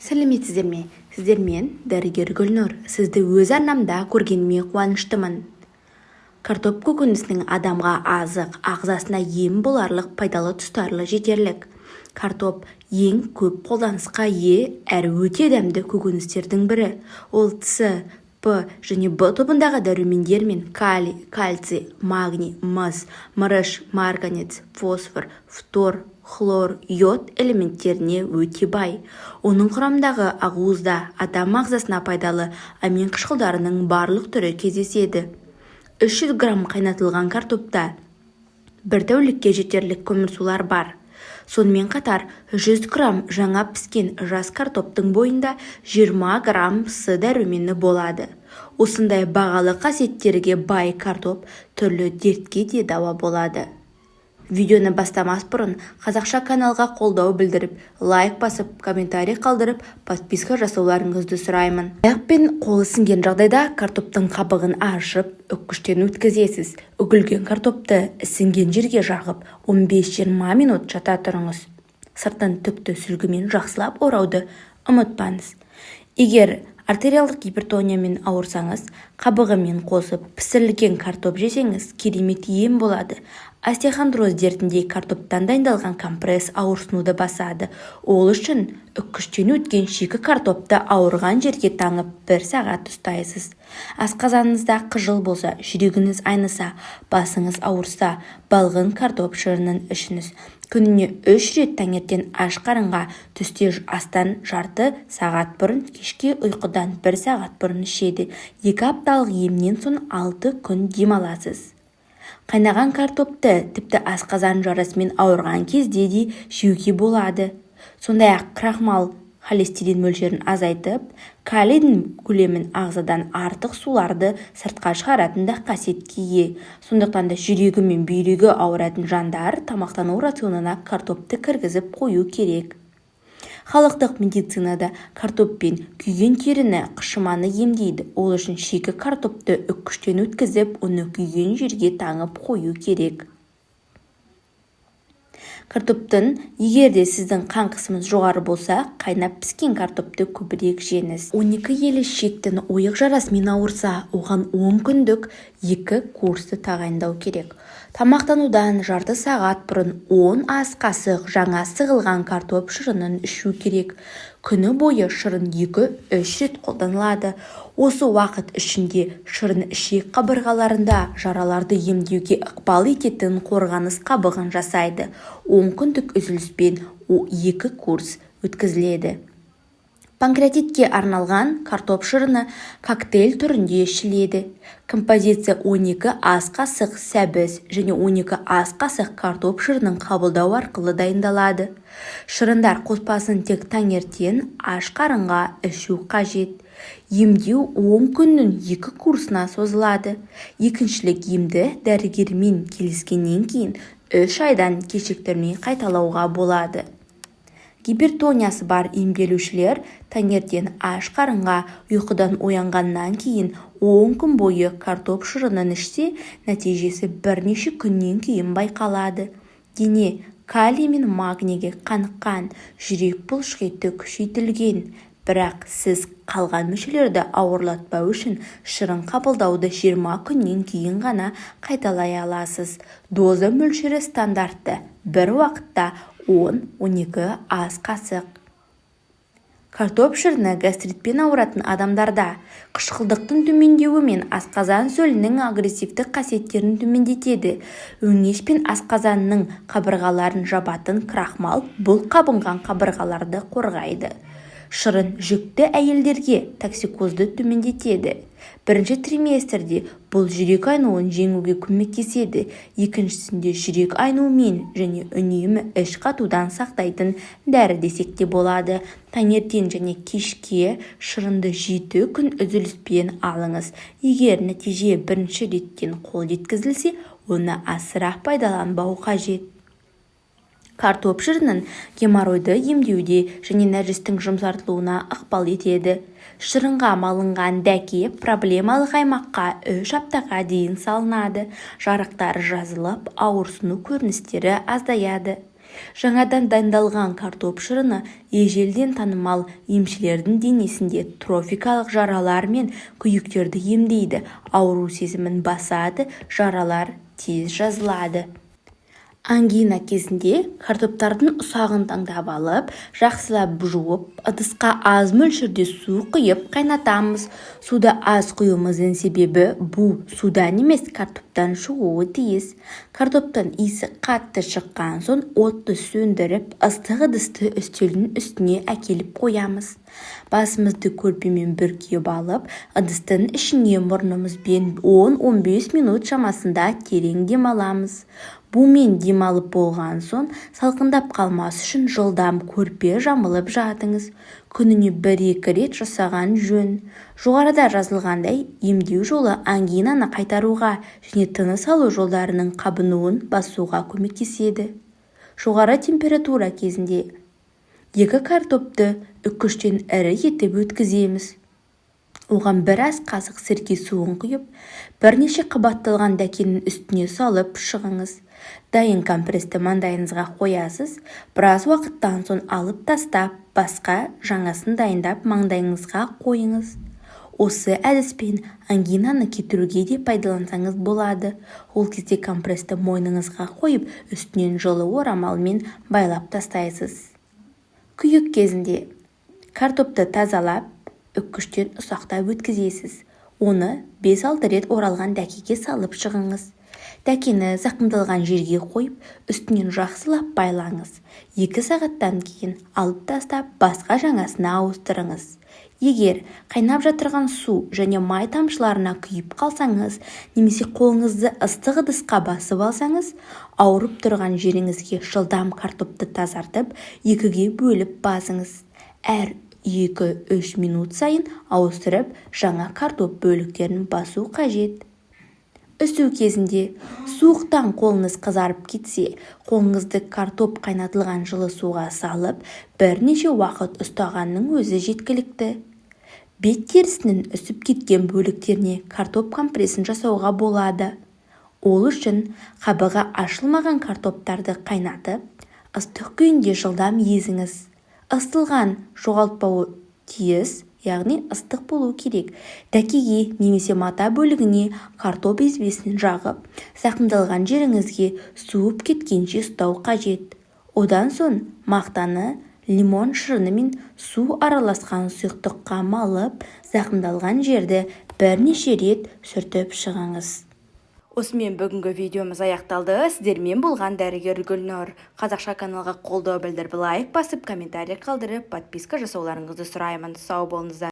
Сәлеметсіздер ме? Сіздермен дәрігер Гүлнұр. Сізді өз арнамда көргеніме қуаныштымын. Картоп көкөнісінің адамға азық, ағзасына ем боларлық пайдалы тұстары жетерлік. Картоп ең көп қолданысқа ие әрі өте дәмді көкөністердің бірі. Ол С, П және В тобындағы дәрумендер мен калий, кальций, магний, мыс, мырыш, марганец, фосфор, фтор, хлор, йод элементтеріне өте бай. Оның құрамындағы ақуызда адам ағзасына пайдалы амин қышқылдарының барлық түрі кездеседі. 300 грамм қайнатылған картопта бір тәулікке жетерлік көмірсулар бар. Сонымен қатар 100 грамм жаңа піскен жас картоптың бойында 20 грамм С дәрумені болады. Осындай бағалы қасиеттерге бай картоп түрлі дертке де дауа болады. Видеоны бастамас бұрын қазақша каналға қолдау білдіріп, лайк басып, комментарий қалдырып, подписка жасауларыңызды сұраймын. Аяқ пен қол ісінген жағдайда картоптың қабығын ашып, үккіштен өткізесіз. Үгілген картопты ісінген жерге жағып, 15-20 минут жата тұрыңыз. Сыртын түкті сүлгімен жақсылап орауды ұмытпаңыз. Егер артериалдық гипертониямен ауырсаңыз, қабығымен қосып пісірілген картоп жесеңіз, керемет ем болады. Остеохондроз дертінде картоптан дайындалған компресс ауырсынуды басады. Ол үшін үккіштен өткен шикі картопты ауырған жерге таңып, бір сағат ұстайсыз. Асқазаныңызда қыжыл болса, жүрегіңіз айныса, басыңыз ауырса, балғын картоп шырынын ішіңіз. Күніне 3 рет: таңертең аш қарынға, түсте астан жарты сағат бұрын, кешке ұйқыдан бір сағат бұрын ішеді. 2 апталық емнен соң 6 күн демаласыз. Қайнаған картопты тіпті асқазан жарасымен ауырған кезде де жеуге болады. Сондай-ақ крахмал холестерин мөлшерін азайтып, калийдің көлемін, ағзадан артық суларды сыртқа шығаратын да қасиетке ие. Сондықтан да жүрегі мен бүйрегі ауыратын жандар тамақтану рационына картопты кіргізіп қою керек. Халықтық медицинада картоппен күйген теріні, қышыманы емдейді. Ол үшін шикі картопты үккіштен өткізіп, оны күйген жерге таңып қою керек. Картоптың Егер де сіздің қан қысымыңыз жоғары болса, қайнап піскен картопты көбірек жеңіз. 12 елі ішектің ойық жарасымен ауырса, оған 10 күндік екі курсты тағайындау керек. Тамақтанудан жарты сағат бұрын 10 ас қасық жаңа сығылған картоп шырынын ішу керек. Күні бойы шырын 2-3 рет қолданылады. Осы уақыт ішінде шырын ішек қабырғаларында жараларды емдеуге ықпал ететін қорғаныс қабығын жасайды. 10 күндік үзіліспен екі курс өткізіледі. Панкреатитке арналған картоп шырыны коктейль түрінде ішіледі. Композиция 12 ас қасық сәбіз және 12 ас қасық картоп шырынын қабылдау арқылы дайындалады. Шырындар қоспасын тек таңертең аш қарынға ішу қажет. Емдеу 10 күннің екі курсына созылады. Екіншілік емді дәрігермен келіскеннен кейін 3 айдан кешіктірмей қайталауға болады. Гипертониясы бар емделушілер таңертең аш қарынға, ұйқыдан оянғаннан кейін 10 күн бойы картоп шырынын ішсе, нәтижесі бірнеше күннен кейін байқалады. Дене калий мен магнийге қаныққан, жүрек бұлшықеті күшейтілген. Бірақ сіз қалған мүшелерді ауырлатпау үшін шырын қабылдауды 20 күннен кейін ғана қайталай аласыз. Доза мөлшері стандартты: бір уақытта 10-12 ас қасық. Картоп шырыны гастритпен ауыратын адамдарда қышқылдықтың төмендеуі мен асқазан сөлінің агрессивті қасиеттерін төмендетеді. Өңеш пен асқазанның қабырғаларын жабатын крахмал бұл қабынған қабырғаларды қорғайды. Шырын жүкті әйелдерге токсикозды төмендетеді. Бірінші триместрде бұл жүрек айнуын жеңуге көмектеседі, екіншісінде жүрек айнуымен және үнемі іш қатудан сақтайтын дәрі десек те болады. Таңертең және кешке шырынды 7 күн үзіліспен алыңыз. Егер нәтиже бірінші реттен қол жеткізілсе, оны асыра пайдаланбау қажет. Картоп шырынын геморройды емдеуде және нәжістің жұмсартылуына ықпал етеді. Шырынға малынған дәке проблемалық аймаққа 3 аптаға дейін салынады. Жарықтар жазылып, ауырсыну көріністері азаяды. Жаңадан дайындалған картоп шырыны ежелден танымал емшілердің денесінде трофикалық жаралар мен күйіктерді емдейді, ауру сезімін басады, жаралар тез жазылады. Ангина кезінде картоптардың ұсағын таңдап алып, жақсылап жуып, ыдысқа аз мөлшерде су құйып қайнатамыз. Суды аз құюымыздың себебі бу судан емес, картоптан шығуы тиіс. Картоптың иісі қатты шыққан соң отты сөндіріп, ыстық ыдысты үстелдің үстіне әкеліп қоямыз. Басымызды көрпемен бүркеп алып, ыдыстың ішіне мұрнымызбен 10-15 минут шамасында терең демаламыз. Бумен демалып болған соң салқындап қалмас үшін жылдам көрпе жамылып жатыңыз. Күніне 1-2 рет жасаған жөн. Жоғарыда жазылғандай, емдеу жолы ангинаны қайтаруға және тыныс алу жолдарының қабынуын басуға көмектеседі. Жоғары температура кезінде 2 картопты үккіштен ірі етіп өткіземіз. Оған біраз қасық сірке суын құйып, бірнеше қабатталған дәкенің үстіне салып шығыңыз. Дайын компресті маңдайыңызға қоясыз, біраз уақыттан соң алып тастап, басқа жаңасын дайындап маңдайыңызға қойыңыз. Осы әдіспен ангинаны кетіруге де пайдалансаңыз болады. Ол кезде компресті мойныңызға қойып, үстінен жылы орамалмен байлап тастайсыз. Күйік кезінде картопты тазалап, үккіштен ұсақтап өткізесіз. Оны 5-6 рет оралған дәкеге салып шығыңыз. Дәкені зақымдалған жерге қойып, үстінен жақсылап байлаңыз. 2 сағаттан кейін алып тастап, басқа жаңасына ауыстырыңыз. Егер қайнап жатырған су және май тамшыларына күйіп қалсаңыз, немесе қолыңызды ыстық ыдысқа басып алсаңыз, ауырып тұрған жеріңізге жылдам картопты тазартып, 2-ге бөліп басыңыз. Әр 2-3 минут сайын ауыстырып, жаңа картоп бөліктерін басу қажет. Үсу кезінде суықтан қолыңыз қызарып кетсе, қолыңызды картоп қайнатылған жылы суға салып, бірнеше уақыт ұстағанның өзі жеткілікті. Бет терісінің үсіп кеткен бөліктеріне картоп компресін жасауға болады. Ол үшін қабығы ашылмаған картоптарды қайнатып, ыстық күйінде жылдам езіңіз. Ысытылған жоғалтпауы тиіс, яғни ыстық болу керек. Дәкеге немесе мата бөлігіне картоп езбесін жағып, зақымдалған жеріңізге суып кеткенше ұстау қажет. Одан соң мақтаны лимон шырыны мен су араласқан сұйықтыққа малып, зақымдалған жерді бірнеше рет сүртіп шығыңыз. Осымен бүгінгі видеомыз аяқталды. Сіздермен болған дәрігер Гүлнұр. Қазақша каналға қолдау білдіріп, лайк басып, комментарий қалдырып, подписка жасауларыңызды сұраймын. Сау болыңыздар.